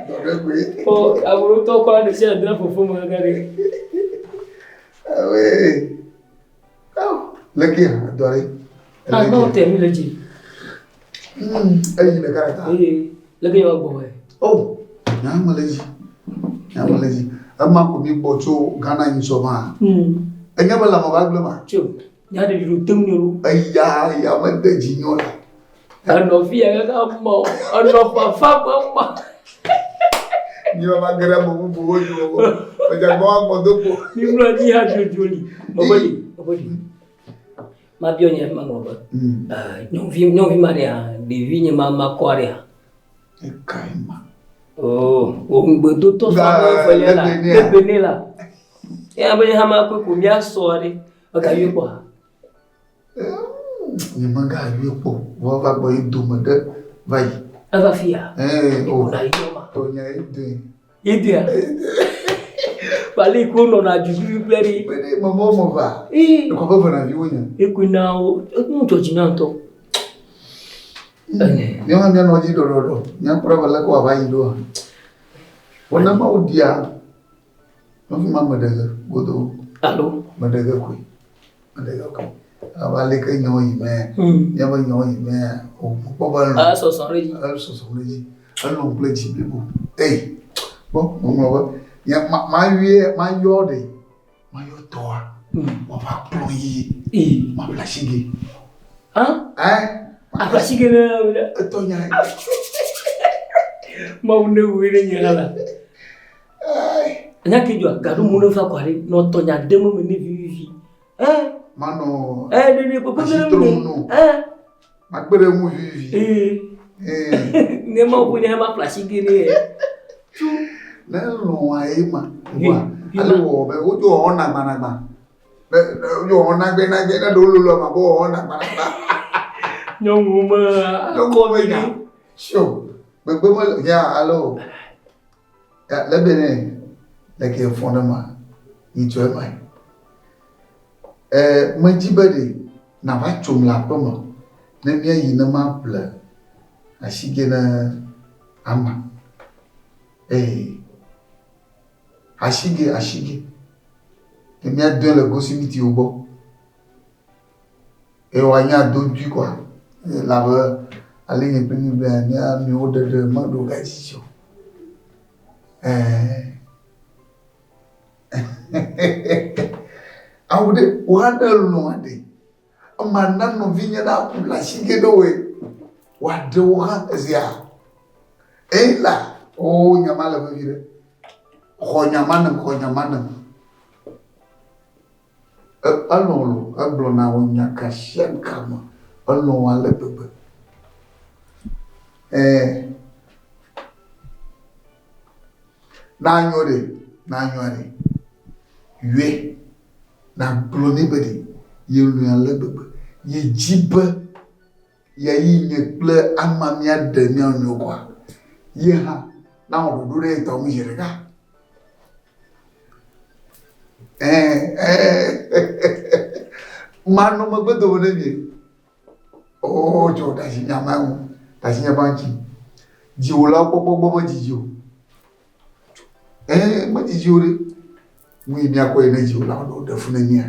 Dɔ ɖe koe. Ɔ ameɖewo kɔ ɖe sia ɖe fofo me gã ɖe. Awe. Awo, leke hã dɔ ɖe. Ah, non, tɛ mi le dzi. Eyi ɖeka ɖeka. Ee, leke yewoa gbɔ wɛ. Oh, nya me le dzi. Nya me le dzi. Ema ko mi gbɔ tso Ghana yi sɔ ma. Enye be lãme va gblẽ ma. Tso, nya ɖevi ɖo tem ne lo. Eya ya me de dzi nyɔ la. Enɔ fi ya kaka mɔ, enɔ fafa me ma. Mi va ge ɖe ame bubuwo dzi o. Medze gbɔ agbɔ do kpo. Mi mlɔ anyi hã dzodzo li. Mebe ɖi, mebe ɖi. Mabiɔ nye ma ŋlɔ be. Nyɔnuvi, nyɔnuvi ma ɖea, ɖevi nye ma ma kɔ ɖea. Ekae ma. Oh, wo ŋugbedotɔ sɔ ame evelia la, ebe ne la. Eya be nye hã makɔe ko míasɔ ɖe. Ega yɔe kpɔa? Nye mega yɔe kpɔ. Vɔ va gbɔ yi dome ɖe va yi. Eva fia? Ee, o. Ekuna yi ma. O nya yi doe. Yi doea? Kpali ko nɔna dzudzui kple ɖi. Be ɖe mɔmɔ mɔ va. Ee. Ekɔ be vena viwo nye. Ekuna wo, enu dzɔ dzi na ŋutɔ. Míawo hã míanɔ dzi ɖɔɖɔɖɔ. Míakpɔ ɖa be leke wòava yi ɖoa. Vɔ ne Mawu ɖia, nɔvi ma meɖe ge godoo. Alo? Meɖe ge koe. Meɖe ge koe. Abe aleke nyawo yi mea, míaƒe nyawo yi mea, o mekpɔ be elɔ̃. Esɔsɔ ɖe edzi. Esɔsɔ ɖe edzi. Elɔ̃ kple dzi blibo. Ei, kpɔ, meŋlɔ be, nye ma mayɔe, mayɔ ɖe, mayɔ tɔa, wòava kplɔ yi. Maƒle asige. Hã? Ɛ? Aƒle asige ne. Etɔ nya. Mawu ne wui ɖe nye hã la. Nya ke dzɔa, gaɖo mu ne va kɔ ɖe, nɔ tɔ nya dem eme ne vivivi. Ɛ? Manɔ. Ɛ, ɖe ɖe kpekpe ɖe Asitrom ŋu. no. Ɛ? Makpe ɖe ŋu vivivi. Ee. Ne Mawu ƒo nye hã maƒle asige ne ye. Ne lɔ̃a ye ma. Wa, ale wɔ be wodzo wɔwɔ nagbanagba. Ne wodzo wɔwɔ nagbenagbe ne ɖewo lolo ma be wɔwɔ nagbanagba. Nyɔnuwo me. Nyɔnuwo me nya. Sio, gbegbe me ya alo. Ya le be ne le ke fɔn ɖe ma. Nyitsɔ ema. Eh, medzi be ɖe nava tsom le aƒe me ne míayi ne maƒle asige ne ama. Ee, asige, asige. Ne míadoe le gosimitiwo gbɔ. Eye woanye adodui koa, elabe ale nye kple mi gblɔe mía nɔewo ɖeɖe meɖo ga dzi o. Ɛɛ. Awu ɖe, woaɖe lɔ̃a ɖe. Ema na nɔvinye ɖe aƒle asige ɖe woe. Woaɖe wo hã ezia. Eyi la, o nyama le vevi ɖe. Xɔ nyama nem, xɔ nyama nem. Elɔ̃ lo, egblɔ na wo nya ka sia ka me. Elɔ̃ wo ale gbegbe. Ɛɛ. Na nyo ɖe, na nyoa ɖe. Yɔe nàgblɔ nɛ be ɖe yelɔ̃e ale gbegbe. Yedi be yeayi nye kple amea míaɖe mía nɔewo koa, ye hã nawɔ ɖoɖo ɖe ye tɔ ŋu zi ɖeka. Ɛ̃, manɔ megbe dome ne mie. Oo, tso ɖe asi nya ma ŋu, ɖe asi nya ma ŋuti. Dziwòlawo kpɔkpɔ gbɔ medzidzi o. Ɛ̃, medzidzi o ɖe. Nu yi míakpɔ yi ne dziwòlawo ɖe woɖe fu ne mía.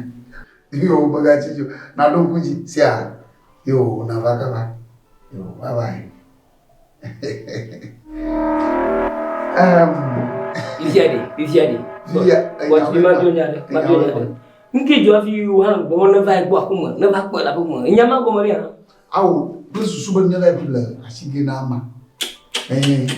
Yo, megatsi dzi o. Naɖo ŋku dzi, sia. Yo, nava kaba. Yo, bye bye. Fifia ɖe, fifia ɖe. Fifia, Wati ma dzo nya ɖe, ma dzo nya ɖe. Ŋke dzɔ hafi wò hã gbɔ ne va gbɔ aƒe me, ne va kpɔe le aƒe me. Enya ma gɔme ɖe hã. Awo, kple susu be míava yi ƒle asige na ama. Ɛɛ.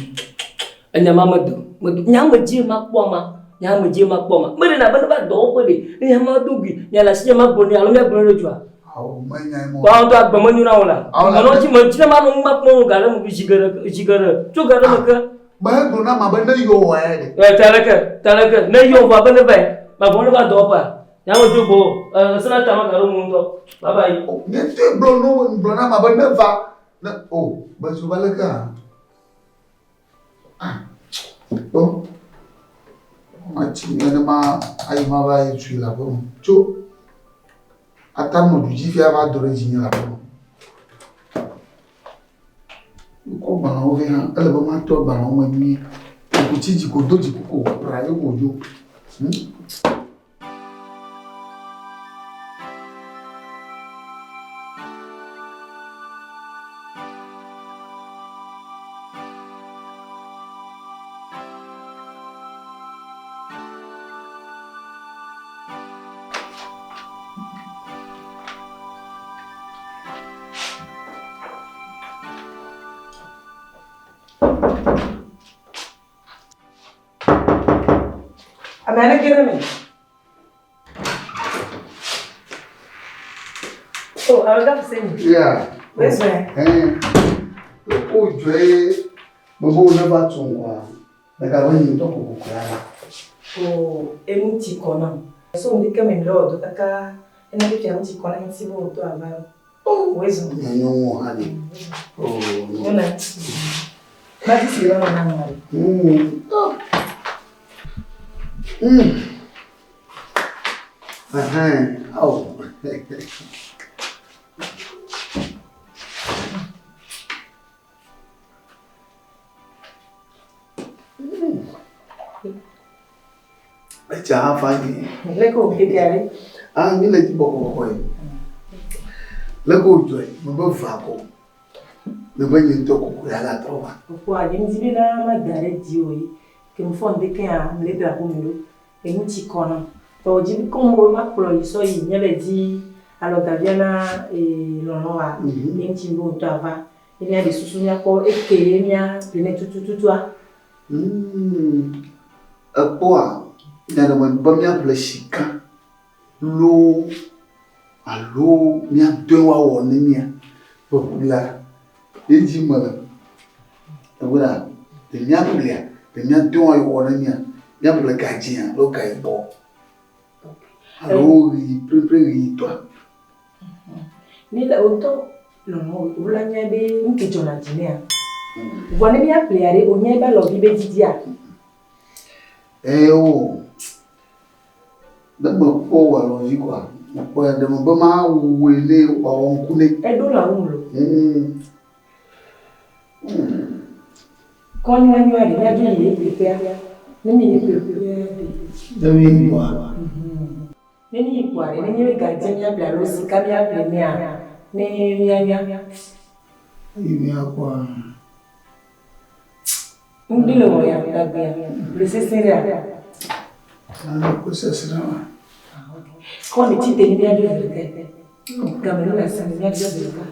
Enya ma medo, medo. Nya me dzi ma kpɔ ama, nya me dzi ma kpɔ ama. Meɖe na be ne va dɔwɔƒe ɖe, ne nya ma do gui, nya le asi nya ma gblɔ nɛ alo míagblɔ ɖe dzɔa. Awo, menya ye mɔ. Wa ŋutɔ agbe menyo na wò la. Menɔ dzi me dzi ne ma nɔ nu ma kpɔm o ga ɖe me zi geɖe, zi geɖe, tso ga ɖe me ke. Megblɔ na ma be ne yɔ wɔ ya ɖe. Ɛ ta leke, ta leke, ne yɔ vɔ be ne va yi, ma gbɔ ne va dɔwɔƒea. Nya me dzo gbɔ, ɛ sena ta ma ga ɖo mu ŋutɔ. Bye bye. Nye ŋutɔe gblɔ no, gblɔ na ma be ne va, ne o, be zo va leke hã. Ah, kpɔ. Matsi nenema ayi ma va yi tui le aƒe me. Tso. Ata nɔ du dzi fia va do ɖe dzinye le aƒe me. Wokɔ gbalẽwo vɛ hã, ele be matrɔ gbalẽwo me nyuie. Ŋku tsi dzi ko do dziku ko pra ye wòdzo. Ame aɖe ge ɖe eme. Oh, amegã Fuseni. Yeah. Wezɔe. Eh. Wodzɔe be wo ne va tu ŋkɔa. Megabe nye ŋutɔ kokoko ya la. Oo, enu ti kɔ nam. So ŋdi ke me mi le wɔ dɔ kaka ena fifia nu ti kɔ na ŋuti be wòtɔ ava. Oo, wòe zɔ. Nye nyɔnuwo hã ɖe. Oo. Nyɔna. Mati si le nɔ na ŋua ɖe. Ɛhɛn, ao. Etsia hã fa nyuie. Leke wòkekea ɖe? Ah, mi le dzi bɔkɔbɔkɔ ye. Leke wòdzɔe? Mebe va ko. Mebe nye ŋutɔ koko ya la trɔ va. Kpɔa, nye ŋdi bena mada ɖe dziwò ye. Ke mefɔ ŋdi kea, mele ɖe aƒeme ɖo. Enu tsi kɔ nam. Vɔ wòdzi be kɔm be makplɔ yi sɔ yi nye be dzi alɔgavia na lɔlɔ wa. Ye ŋuti be wòtɔ ava. Ye míaɖe susu míakpɔ eke ye mía ƒle nɛ tutututua. Ekpɔa, nya ɖe me be míaƒle sika loo alo míadɔe woawɔ ne mía ƒeƒlea ye dzi mele. Egbea ɖe míaƒlea, ɖe míadɔe woawɔ ne mía, míaƒle gadzĩa alo gayibɔ alo ɣi ƒeƒle ɣitɔa. Ne le wotɔ lɔlɔ wòla nya be nu ke dzɔna dzi nɛa. Vɔ ne míaƒlea ɖe wònya ebe alɔvi be didia. Eye wo. Ne mekpɔ wò alɔvi koa, mekpɔe ɖe me be mawɔe nɛ wòawɔ ŋku nɛ. Eɖo le awu lo. Kɔ nyuinyuia ɖe míadzo yi ƒleƒea. Ne míyi ƒleƒea ɖe. Ne míyi kpoa. Ne míyi kpoa ɖe, nenye be gadze míaƒle alo sika míaƒle nɛa, ne míanya. Eyi míakpɔa. Ŋdi le wɔ ya tagbea le sese ɖea. Alo ko sese ɖe ma. Kɔ ne tsi te ne míadzo zi ɖeka. Game ne le asi me míadzo zi ɖeka.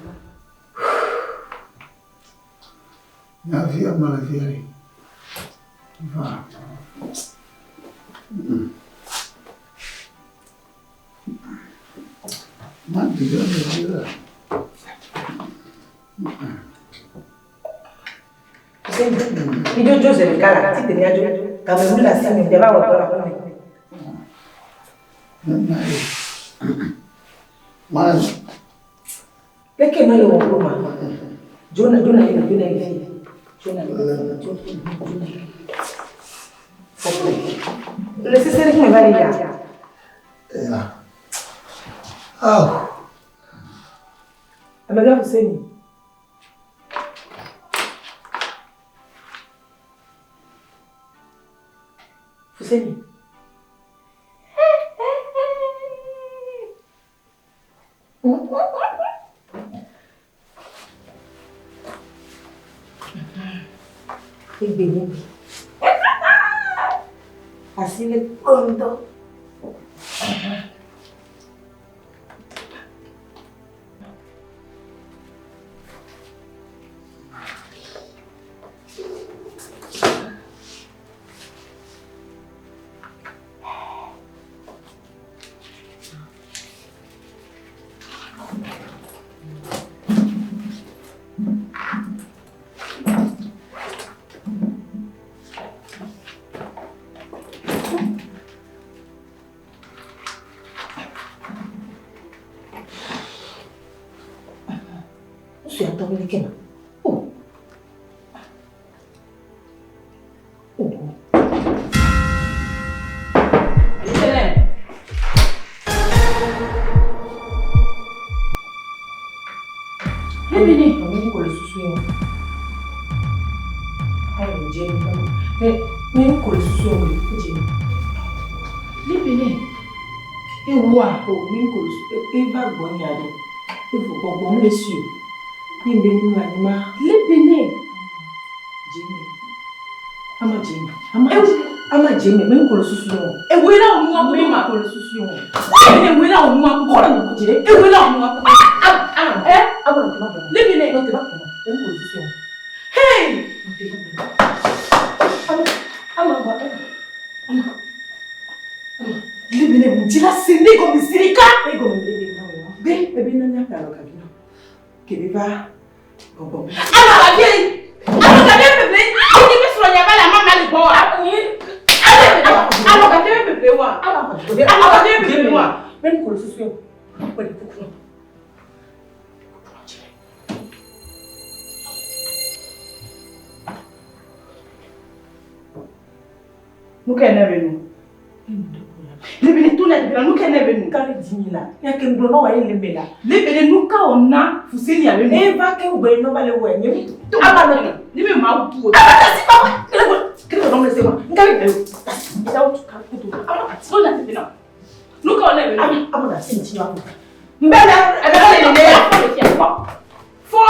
Nyavia me le fia ɖe. Va. Ma ɖe ɖe le fia. Mídzo dzo zi ɖeka la, tsi te míadzo. Game nu le asi me, ŋdea va wɔ dɔ le aƒeme. Ma. Leke na le wɔ kpɔ ma. Jona Jona yi Jona yi fi. Jona Jona Jona. Le sese ɖe me va le ya. Ya. Aw. Amegã Fuseni. Fuseni. Egbe nye gbe. Asi le kpɔ ŋutɔ. Nusu ya tɔgbi ke ma. Oh. Oh. Lebene. Mimi ko le susu yo. Ayo jemi. Me me ko le susu yo jemi. Lebene. Ewa o mi ko le susu e va gbɔ nya ɖe. Evo gbɔgbɔ mu le su. Ye mbe ni ma ni ma. Lebene. Jemi. Ama jemi. Ama ama jemi me ko le susu yo. Ewe la onu wa Me ma. ko le susu yo. Lebene ewe la onu wa Kɔrɔ ni ko jire. Ewe la onu wa Ah ah. Eh? Ama no te ma bɔ. Lebene. No te ma bɔ. Me ko le susu yo. Hey! Ama ama ba. Ama. Lebene mutila sende ko misirika. Ego me be na we. Be ebe na nya ka kabina. Kebe ba gbɔgbɔ. Ama ka die. Ama ka die pepe. Ni be sɔrɔ nya ba la ma ma le gbɔ wa. Ama ka die pepe wa. Ama Ama ka die pepe wa. Me ko le susu yo. Ko le kuku. Nu kɛ ne bɛ nu. Lebene to na debena nu kɛ ne bɛ nu. Kari dimi la. Ya ke ndo no wa ile me la. Lebene nu ka o na Fuseni a bɛ nu. E va ke ugbe no ba le we. Ni Ama no ni bɛ maa du o. Ama ta si ba. Kele ko kele ko no le se wa. Nkari be. Ida o ka kutu. Ama To na debena. Nu ka o ne bɛ nu. ama ama na se nti wa. Mbe na Ebe le ne ya fɔ le fia fɔ. Fɔ.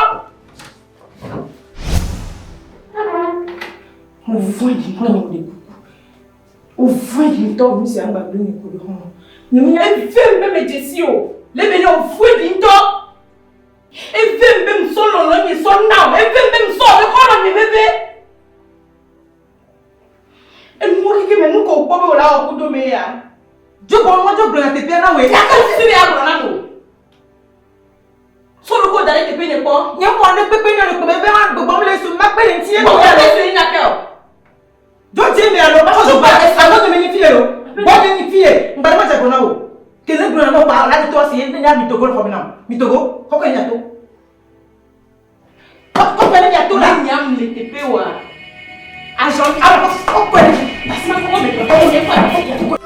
Mo voin di ko mo de kuku. O voin di to mi se angba blu ni ko do ho. Ni mi Efe mi bɛ me dzesi o. Lebene o fue di ŋutɔ. Efe mi be musɔ lɔlɔ nye sɔ na o. Efe mi be musɔ be xɔlɔ nye veve. Enuwo keke me nu ko kpɔ be o la wɔ kudo me ya. Joko mo jo gblɔ teƒea na woe. Gake sisi be agblɔ na mo. Sɔlu ko da ɖe teƒe nye kpɔ. Nye mɔ ne kpekpe ne le kpekpe be ma gbɔgbɔm le su ma kpe ɖe ŋuti ye Gbɔgbɔ ya le le. su ye nya ke o. Jo dze me alo ba xɔ ba alo tome nyi fie lo. Bɔ mi nyi fie. Ŋgba ɖe ma dze gblɔ na wo. Kele gblɔ na wo kpa la to asi ye ne nya mi togo le xɔ me na wo. Mi togo kɔkɔ nya to. Kɔkɔ ne nya to la. Ne nyam le teƒe wa. Azɔ Alo kɔkɔ ne. Asima kɔkɔ me tɔ. Eye nye kɔ.